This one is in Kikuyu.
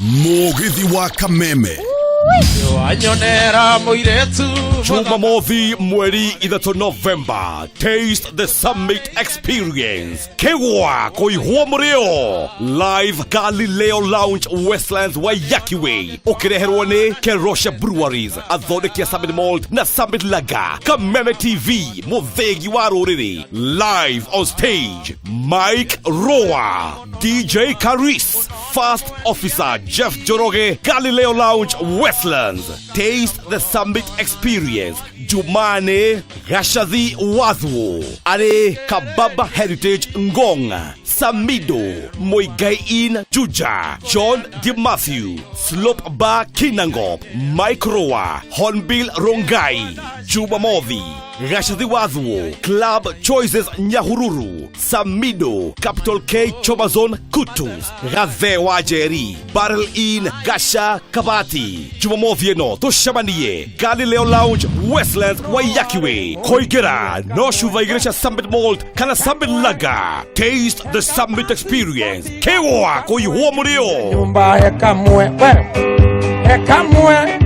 Mũgithi wa Kameme. Wanyonera mũirĩtu. Jumamothi mweri 3 November, Taste the Summit Experience. Kegwa kũihwo mũrĩo live Galileo Lounge, Westlands, Waiyaki Way, ũkĩreherwo nĩ Kerosha Breweries, athondeki a Summit Malt na Summit Lager. Kameme TV, mũthĩgi wa rũrĩrĩ. Live on stage, Mike Roa, DJ Karis, First Officer Jeff Njoroge, Galileo Lounge, Westlands. Taste the Summit Experience. Jumane Gashathi Wathuo arĩ Kababa Heritage Ngong, Samido Muigai Inn Juja, John D Matthew, Slope Bar Kinangop, Mike Roa, Hornbill Rongai. Jumamothi, Gashathi Wathuo, Club Choices Nyahururu, Samido, Capital K Chomazon Kutus, Gathe wa Njeri, Barrel Inn Gasha Kabati. Jumamothi ĩno tũcemanie Galileo Lounge, Westlands, Waiyaki Way. Kũingĩra no cuba 2 cia Summit Malt kana Summit Lager. Taste the Summit Experience. Kĩgwa kũihwo mũrĩo. Nyumba hekamwe we hekamwe.